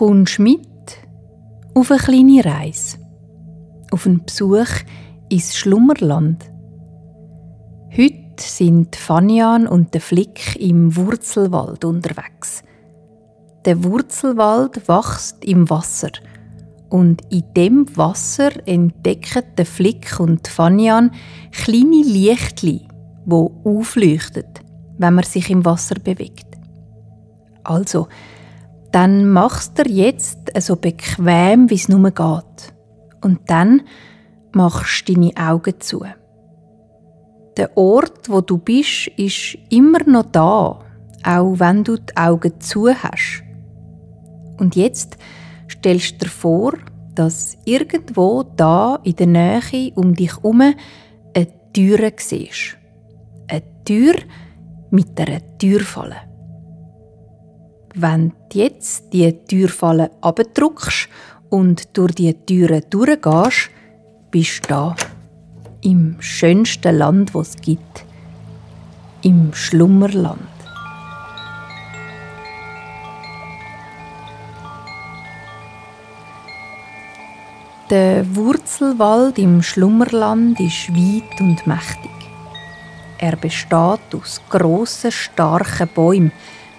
kommst mit auf eine kleine Reise, auf einen Besuch ins Schlummerland. Heute sind Fanian und der Flick im Wurzelwald unterwegs. Der Wurzelwald wächst im Wasser und in dem Wasser entdecken der Flick und Fanian kleine Lichtli, die aufleuchten, wenn man sich im Wasser bewegt. Also, dann machst du dir jetzt so bequem, wie es nur geht. Und dann machst du deine Augen zu. Der Ort, wo du bist, ist immer noch da, auch wenn du die Augen zu hast. Und jetzt stellst du dir vor, dass irgendwo da in der Nähe um dich herum eine Tür siehst. Eine Tür mit einer Türfalle. Wenn du jetzt die Türfalle abdrückst und durch die Türe durchgehst, bist du da. Im schönsten Land, das es gibt. Im Schlummerland. Der Wurzelwald im Schlummerland ist weit und mächtig. Er besteht aus grossen, starken Bäumen,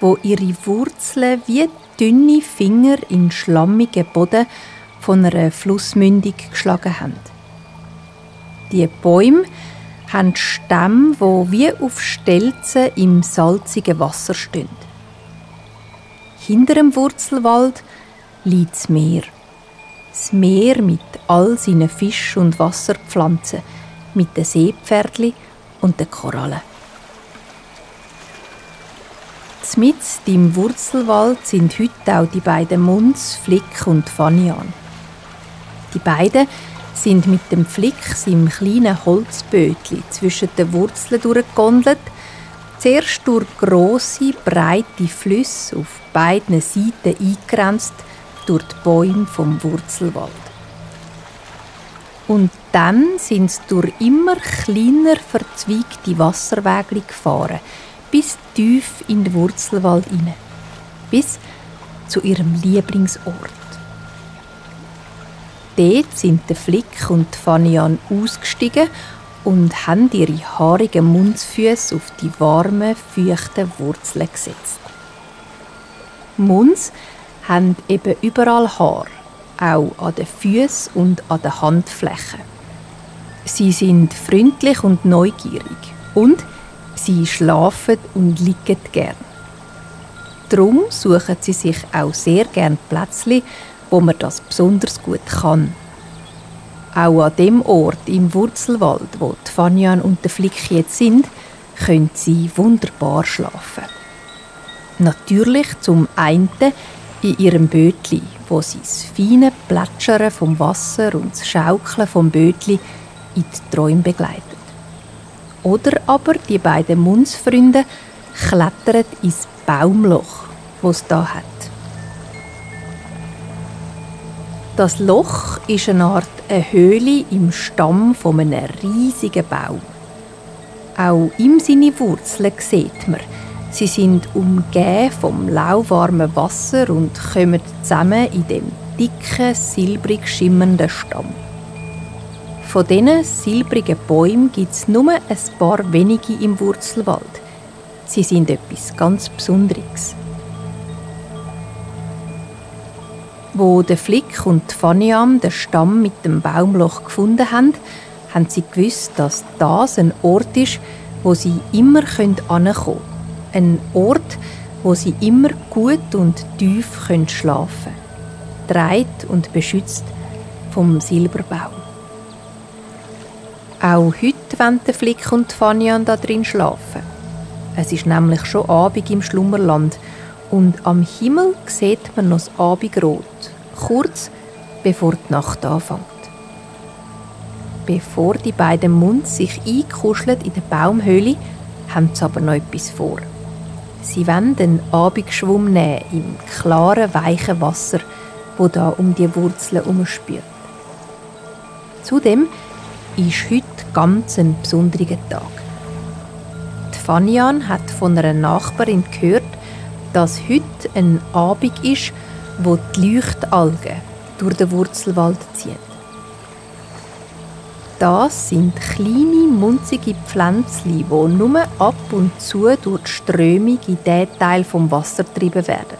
wo ihre Wurzeln wie dünne Finger in schlammigen Boden von einer Flussmündung geschlagen haben. Die Bäume haben Stämme, die wie auf Stelzen im salzigen Wasser stehen. Hinter dem Wurzelwald liegt das Meer. Das Meer mit all seinen Fisch- und Wasserpflanzen, mit den Seepferdli und den Korallen. Mitten im Wurzelwald sind heute auch die beiden Munz, Flick und Fanian. Die beiden sind mit dem Flick, seinem kleinen Holzbötli, zwischen den Wurzeln durchgegondelt, zuerst durch grosse, breite Flüsse auf beiden Seiten eingegrenzt durch die Bäume vom Wurzelwald. Und dann sind sie durch immer kleiner verzweigte Wasserwege gefahren, bis tief in den Wurzelwald hinein, bis zu ihrem Lieblingsort. Dort sind der Flick und Fanian ausgestiegen und haben ihre haarigen Mundsfüße auf die warmen, feuchten Wurzeln gesetzt. Munds haben eben überall Haar, auch an den Füßen und an den Handflächen. Sie sind freundlich und neugierig und sie schlafen und liegen gern. Darum suchen sie sich auch sehr gern Plätzchen, wo man das besonders gut kann. Auch an dem Ort im Wurzelwald, wo die Fanian und der Flick jetzt sind, können sie wunderbar schlafen. Natürlich zum einen in ihrem Bötli, wo sie das feine Plätschern vom Wasser und das Schaukeln vom Bötli in die Träume begleitet. Oder aber die beiden Mundsfreunde klettern ins Baumloch, das es da hat. Das Loch ist eine Art Höhle im Stamm von einem riesigen Baum. Auch ihm seine Wurzeln sieht man. Sie sind umgeben vom lauwarmen Wasser und kommen zusammen in dem dicken, silbrig schimmernden Stamm. Von diesen silbrigen Bäumen gibt es nur ein paar wenige im Wurzelwald. Sie sind etwas ganz Besonderes. Wo der Flick und Fanian den Stamm mit dem Baumloch gefunden haben, haben sie gewusst, dass das ein Ort ist, wo sie immer hinkommen können. Ein Ort, wo sie immer gut und tief schlafen können. Dreit und beschützt vom Silberbaum. Auch heute wollen der Flick und Fanian da drin schlafen. Es ist nämlich schon Abend im Schlummerland und am Himmel sieht man noch das Abendrot, kurz bevor die Nacht anfängt. Bevor die beiden Munds sich einkuscheln in der Baumhöhle, haben sie aber noch etwas vor. Sie wollen einen Abendschwumm nehmen im klaren, weichen Wasser, das da um die Wurzeln herumspült. Zudem ist heute ganz ein besonderer Tag. Die Fanian hat von einer Nachbarin gehört, dass heute ein Abend ist, wo die Leuchtalgen durch den Wurzelwald zieht. Das sind kleine, munzige Pflänzchen, die nur ab und zu durch die Strömung in diesen Teil vom Wasser getrieben werden.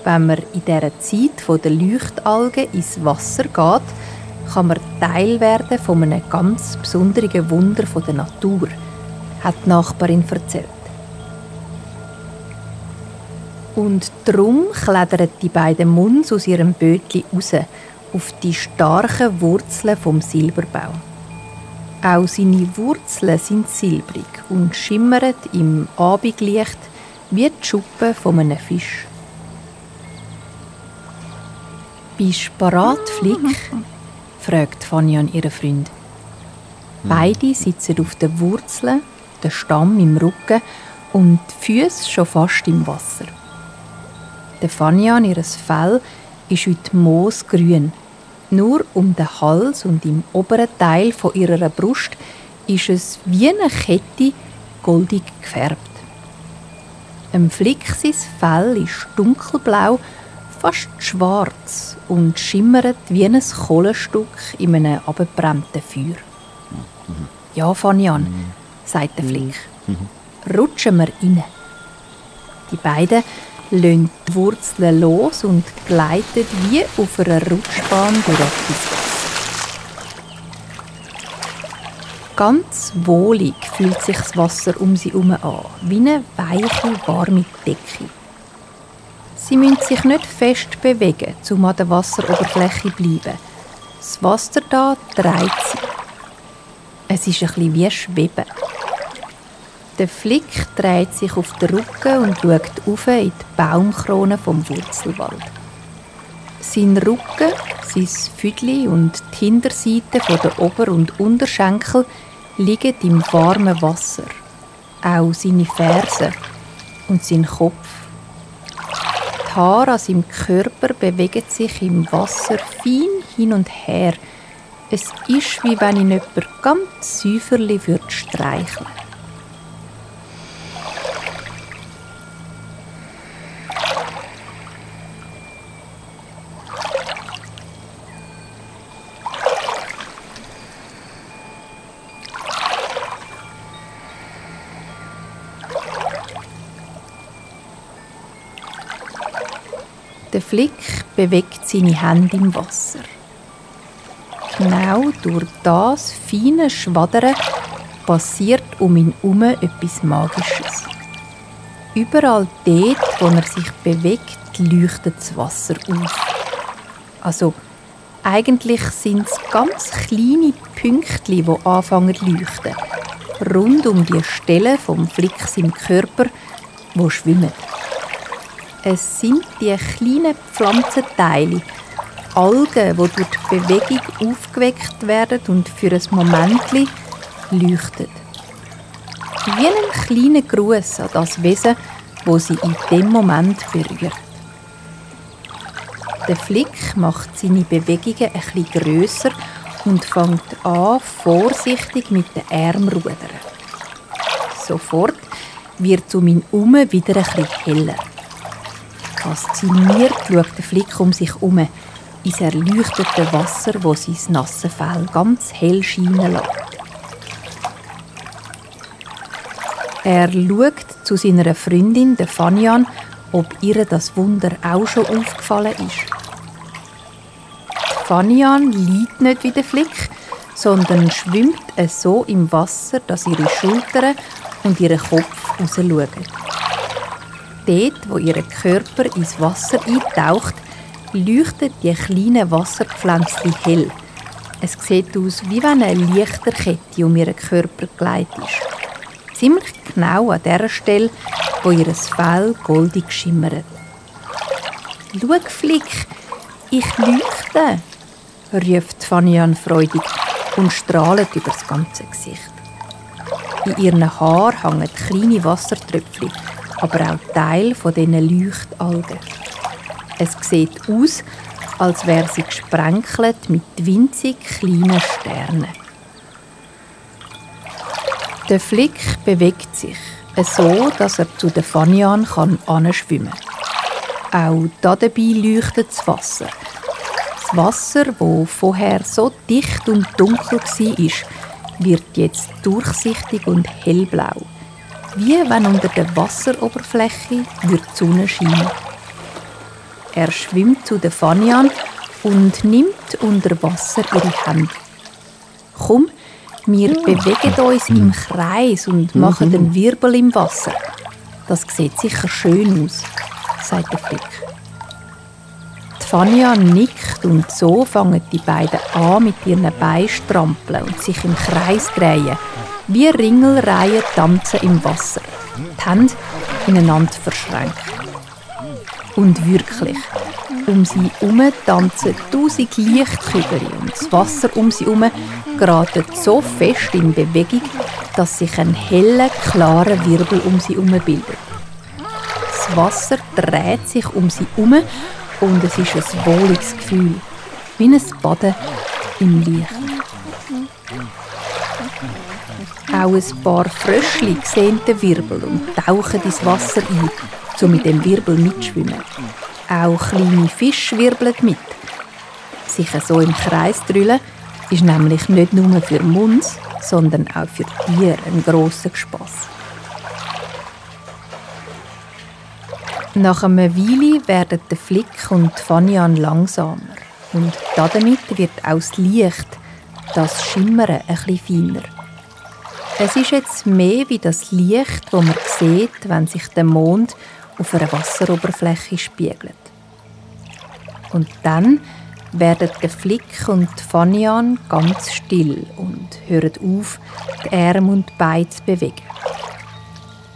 Wenn man in dieser Zeit der Leuchtalgen ins Wasser geht, kann man Teil werden von einem ganz besonderen Wunder der Natur, hat die Nachbarin erzählt. Und darum klettern die beiden Muns aus ihrem Bötchen raus, auf die starken Wurzeln vom Silberbaum. Auch seine Wurzeln sind silbrig und schimmern im Abendlicht wie die Schuppen von einem Fisch. «Bist du bereit, Flick?» fragt Fanian ihren Freund. Beide sitzen auf den Wurzeln, der Stamm im Rücken und die Füße schon fast im Wasser. Der Fanian, ihr Fell, ist heute moosgrün. Nur um den Hals und im oberen Teil von ihrer Brust ist es wie eine Kette goldig gefärbt. Flick sein Fell ist dunkelblau, fast schwarz und schimmert wie ein Kohlenstück in einem abgebrannten Feuer. «Ja, Fanian», sagt der Flick, «rutschen wir rein.» Die beiden lassen die Wurzeln los und gleiten wie auf einer Rutschbahn durch das Wasser. Ganz wohlig fühlt sich das Wasser um sie herum an, wie eine weiche, warme Decke. Sie müssen sich nicht fest bewegen, um an der Wasseroberfläche zu bleiben. Das Wasser da dreht sie. Es ist ein bisschen wie Schweben. Der Flick dreht sich auf den Rücken und schaut auf in die Baumkrone vom Wurzelwald. Sein Rücken, sein Füdli und die Hinterseite der Ober- und Unterschenkel liegen im warmen Wasser. Auch seine Fersen und sein Kopf. Die Haare an seinem Körper bewegen sich im Wasser fein hin und her. Es ist, wie wenn ihn jemand ganz säuferlich streicheln würde. Der Flick bewegt seine Hände im Wasser. Genau durch das feine Schwadern passiert um ihn herum etwas Magisches. Überall dort, wo er sich bewegt, leuchtet das Wasser auf. Also, eigentlich sind es ganz kleine Pünktchen, die anfangen zu leuchten. Rund um die Stelle vom Flick seinem Körper, die schwimmen. Es sind die kleinen Pflanzenteile, Algen, die durch die Bewegung aufgeweckt werden und für ein Moment leuchten. Wie ein kleiner Gruß an das Wesen, das sie in dem Moment berührt. Der Flick macht seine Bewegungen ein bisschen grösser und fängt an, vorsichtig mit den Armen zu rudern. Sofort wird es um ihn herum wieder ein bisschen heller. Fasziniert schaut der Flick um sich herum, ins erleuchtete Wasser, das sein nasses Fell ganz hell scheinen lässt. Er schaut zu seiner Freundin, der Fanian, ob ihr das Wunder auch schon aufgefallen ist. Fanian liegt nicht wie der Flick, sondern schwimmt so im Wasser, dass ihre Schultern und ihr Kopf rausschauen. Dort, wo ihr Körper ins Wasser eintaucht, leuchtet die kleinen Wasserpflänzchen hell. Es sieht aus, wie wenn eine Lichterkette um ihren Körper gelegt ist. Ziemlich genau an der Stelle, wo ihr Fell goldig schimmert. «Schau, Flick, ich leuchte!» ruft Fanian freudig und strahlt über das ganze Gesicht. In ihren Haaren hängen kleine Wassertröpfchen, aber auch Teile von diesen Leuchtalgen. Es sieht aus, als wäre sie gesprenkelt mit winzig kleinen Sternen. Der Flick bewegt sich, so dass er zu der Fanian anschwimmen kann. Auch dabei leuchtet das Wasser. Das Wasser, das vorher so dicht und dunkel war, wird jetzt durchsichtig und hellblau. Wie wenn unter der Wasseroberfläche die Sonne scheinen. Er schwimmt zu der Fanian und nimmt unter Wasser ihre Hände. «Komm, wir bewegen uns im Kreis und machen einen Wirbel im Wasser. Das sieht sicher schön aus», sagt der Flick. Die Fanian nickt und so fangen die beiden an, mit ihren Beinen strampeln und sich im Kreis drehen, wie Ringelreihen tanzen im Wasser, die Hände ineinander verschränkt. Und wirklich, um sie herum tanzen 1000 Lichtkügel und das Wasser um sie herum gerät so fest in Bewegung, dass sich ein heller, klarer Wirbel um sie herum bildet. Das Wasser dreht sich um sie herum und es ist ein wohliges Gefühl, wie ein Baden im Licht. Auch ein paar Fröschli sehen den Wirbel und tauchen ins Wasser ein, um mit dem Wirbel mitzuschwimmen. Auch kleine Fische wirbeln mit. Sich so im Kreis drüllen ist nämlich nicht nur für Muns, sondern auch für Tiere ein grosser Spass. Nach einer Weile werden der Flick und die Fanian langsamer. Und damit wird auch das Licht, das Schimmern, ein bisschen feiner. Es ist jetzt mehr wie das Licht, das man sieht, wenn sich der Mond auf einer Wasseroberfläche spiegelt. Und dann werden der Flick und die Fanian ganz still und hören auf, die Arme und die Beine zu bewegen.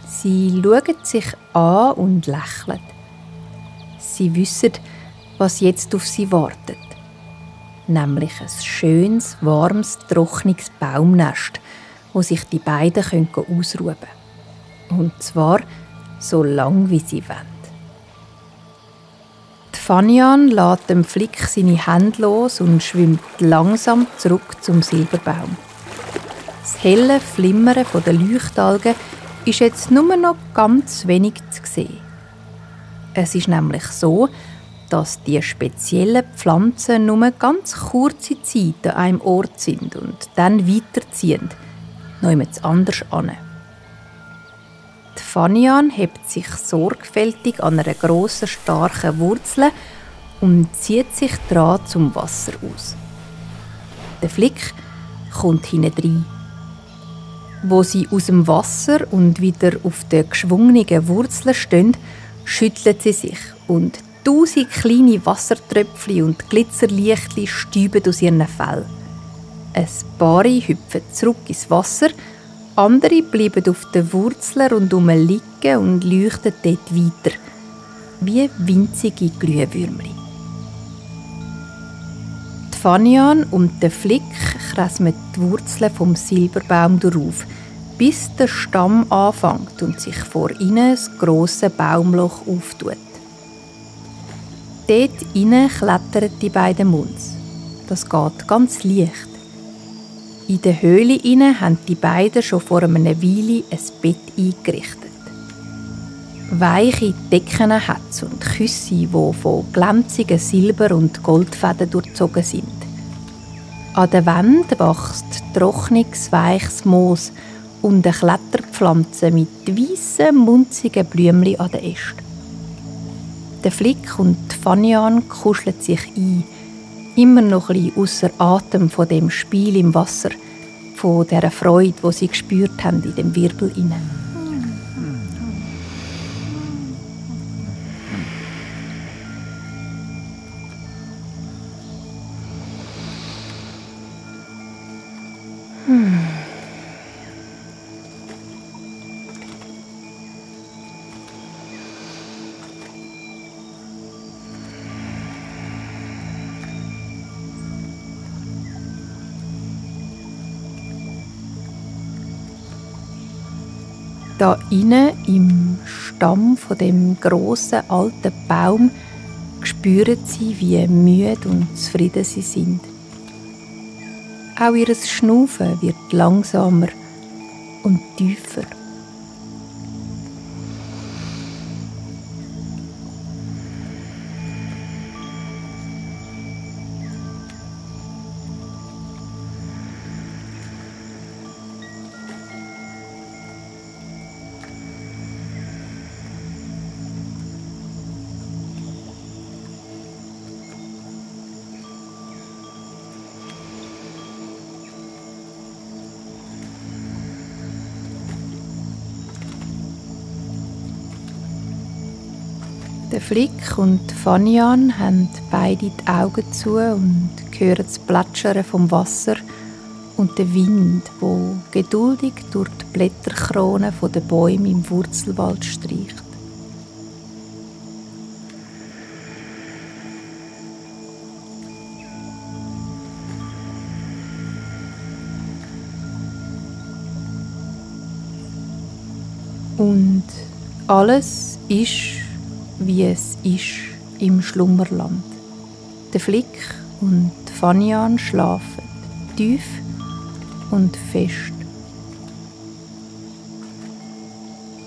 Sie schauen sich an und lächeln. Sie wissen, was jetzt auf sie wartet. Nämlich ein schönes, warmes, trockenes Baumnest, wo sich die beiden ausruhen können. Und zwar so lang wie sie wollen. Die Fanian lässt dem Flick seine Hände los und schwimmt langsam zurück zum Silberbaum. Das helle Flimmern der Leuchtalgen ist jetzt nur noch ganz wenig zu sehen. Es ist nämlich so, dass die speziellen Pflanzen nur ganz kurze Zeit an einem Ort sind und dann weiterziehen, noch jemand anders an. Die Fanian hebt sich sorgfältig an einer grossen, starken Wurzel und zieht sich dran zum Wasser aus. Der Flick kommt hinein. Wo sie aus dem Wasser und wieder auf den geschwungenen Wurzeln stehen, schüttelt sie sich und 1000 kleine Wassertröpfchen und Glitzerlichtchen stäuben aus ihren Fell. Ein paar hüpfen zurück ins Wasser, andere bleiben auf den Wurzeln rundherum liegen und leuchten dort weiter, wie winzige Glühwürmchen. Die Fanian und der Flick kresmen die Wurzeln vom Silberbaum darauf, bis der Stamm anfängt und sich vor ihnen ein grosses Baumloch auftut. Dort hinein klettern die beiden Muns. Das geht ganz leicht. In der Höhle hinein haben die beiden schon vor einer Weile ein Bett eingerichtet. Weiche Decken hat es und Küsse, die von glänzigen Silber- und Goldfäden durchzogen sind. An der Wand wächst trockenes, weiches Moos und eine Kletterpflanze mit weissen, munzigen Blümchen an den Ästen. Der Flick und die Fanian kuscheln sich ein, immer noch ein bisschen ausser Atem von dem Spiel im Wasser, von dieser Freude, die sie gespürt haben in dem Wirbel hinein. Da innen im Stamm von dem grossen alten Baum spüren sie, wie müde und zufrieden sie sind. Auch ihr Schnaufen wird langsamer und tiefer. Der Flick und Fanian haben beide die Augen zu und hören das Plätschern vom Wasser und den Wind, wo geduldig durch die Blätterkronen der Bäume im Wurzelwald streicht. Und alles ist, wie es ist im Schlummerland. Der Flick und Fanian schlafen tief und fest.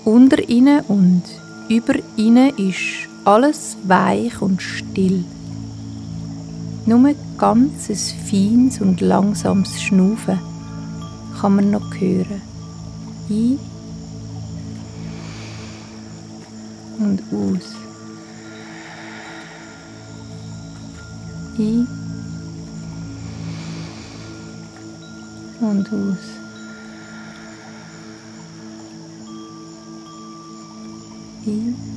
Unter ihnen und über ihnen ist alles weich und still. Nur ganz ein feines und langsames Schnaufen kann man noch hören. Ein und aus. Ein und aus. Ein